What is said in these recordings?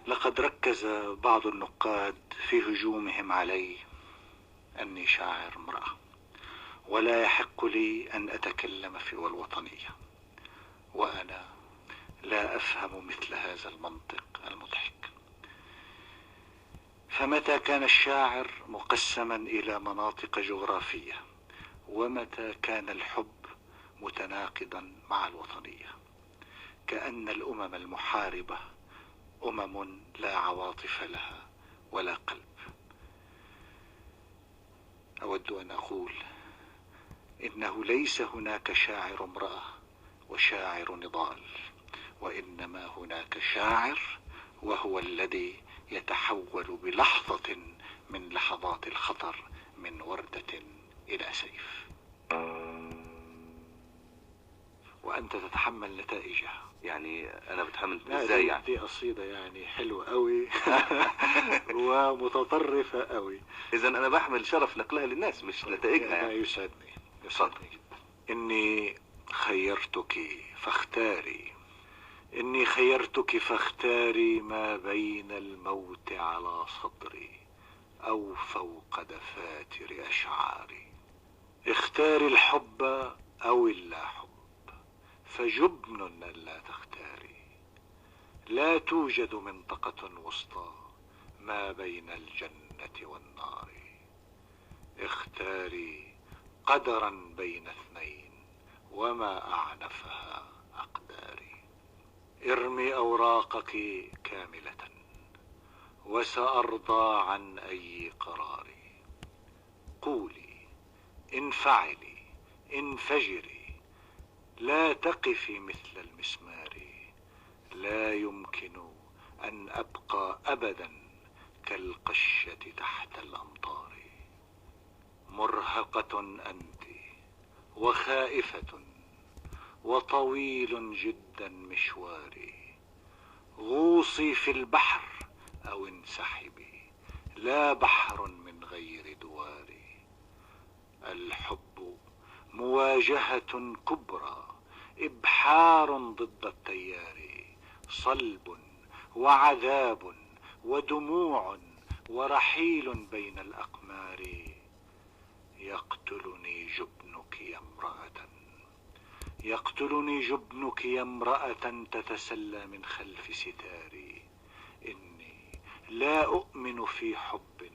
لقد ركز بعض النقاد في هجومهم علي أني شاعر امرأة، ولا يحق لي أن أتكلم في الوطنية، وأنا لا أفهم مثل هذا المنطق المضحك. فمتى كان الشاعر مقسما إلى مناطق جغرافية، ومتى كان الحب متناقضا مع الوطنية، كأن الأمم المحاربة أمم لا عواطف لها ولا قلب. أود أن أقول إنه ليس هناك شاعر امرأة وشاعر نضال، وإنما هناك شاعر، وهو الذي يتحول بلحظة من لحظات الخطر من وردة إلى سيف، وأنت تتحمل نتائجها. يعني انا بتحمل لا، ازاي يعني؟ دي قصيدة يعني حلوة قوي ومتطرفة قوي. اذا انا بحمل شرف نقلها للناس مش نتائجها لا، يعني. يسعدني جدا. إني خيرتك فاختاري، إني خيرتك فاختاري ما بين الموت على صدري أو فوق دفاتر أشعاري. اختاري الحب أو اللا حب، فجبن ألا تختاري. لا توجد منطقة وسطى ما بين الجنة والنار. اختاري قدرا بين اثنين وما أعنفها أقداري. ارمي أوراقك كاملة وسأرضى عن أي قرار. قولي، انفعلي، انفجري، لا تقفي مثل المسمار. لا يمكن أن أبقى أبدا كالقشة تحت الأمطار. مرهقة أنت وخائفة وطويل جدا مشواري. غوصي في البحر أو انسحبي، لا بحر من غير دواري. الحب مواجهة كبرى، إبحار ضد التيار. صلب وعذاب ودموع ورحيل بين الأقمار. يقتلني جبنك يا امرأة، يقتلني جبنك يا امرأة تتسلى من خلف ستاري. إني لا أؤمن في حب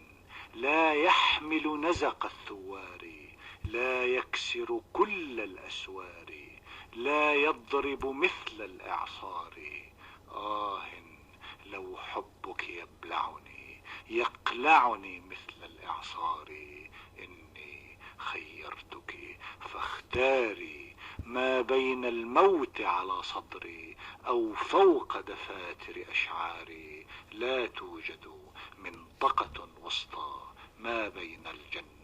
لا يحمل نزق الثوار. لا يكسر كل الأسوار، لا يضرب مثل الإعصار. آه، لو حبك يبلعني يقلعني مثل الإعصار. إني خيرتك فاختاري ما بين الموت على صدري أو فوق دفاتر أشعاري. لا توجد منطقة وسطى ما بين الجنة